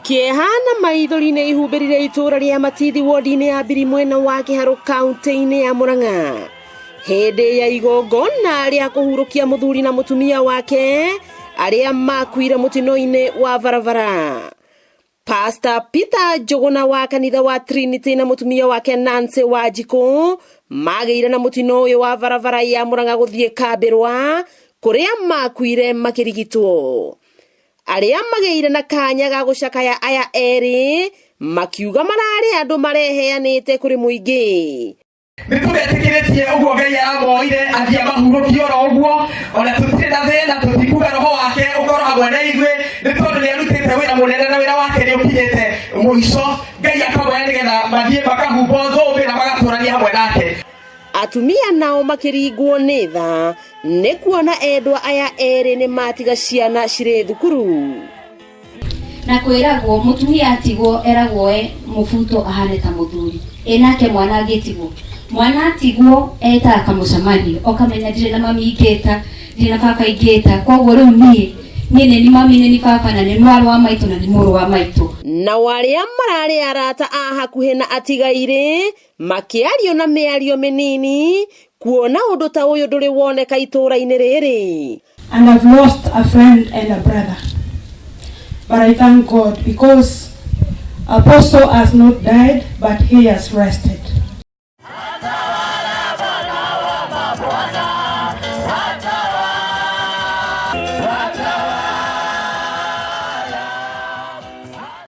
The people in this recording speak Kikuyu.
Kĩeha na maithori nĩ ihumbĩrire itũũra rĩa Matithi wodi-inĩ ya Mbiri mwena wa Kĩharũ kaunti-inĩ ya Murang'a hĩndĩ ya igongona rĩa kũhurũkia mũthuri na mũtumia wake arĩa makuire mũtino-inĩ wa barabara. Pastor Peter Njũgũna wa kanitha wa Trinity na mũtumia wake Nancy Wanjikũ magĩire na mũtino ũyũ wa barabara ya Murang'a gũthiĩ Kambĩrwa kũrĩa makuire makĩrigitwo. Arĩa magĩire na kanya ga gũcakaya aya erĩ makiuga mararĩ andũ mareheanĩte kũrĩ mũingĩ. Nĩ tũmetĩkĩrĩtie ũguo Ngai aramoire athiĩ amahurũkie oro ũguo, ona tũtirĩ na thĩna, tũtikuga roho wake ũkorwo hamwe na ithuĩ, nĩ tondũ nĩ arutĩte wĩra mũnene na wĩra wake nĩ ũkinyĩte mũico. Ngai akamoya nĩgetha mathiĩ makahumbwo thũmbĩ na magatũrania hamwe nake. Atumia nao makĩringwo nĩ tha nĩ kuona endwa aya erĩ nĩ matiga ciana cirĩ thukuru. Na kwĩragwo mũtumia atigwo eragwo e mũbuto ahane ta mũthuri, ĩ nake mwana angĩtigwo, mwana atigwo etaga kamũcemanio ũkamenya ndirĩ na mami ingĩta, ndirĩ na baba ingĩta, koguo rĩu niĩ niĩ nĩ ni mami, nĩ ni baba, na nĩ mwarĩ wa maitũ na nĩ mũrũ wa maitũ. Nao arĩa mararĩ arata a hakuhĩ na atigairĩ makĩario na mĩario mĩnini kuona ũndũ ta ũyũ ndũrĩ woneka itũũra-inĩ rĩrĩ. And I've lost a friend and a brother. But I thank God because Apostle has not died, but he has rested.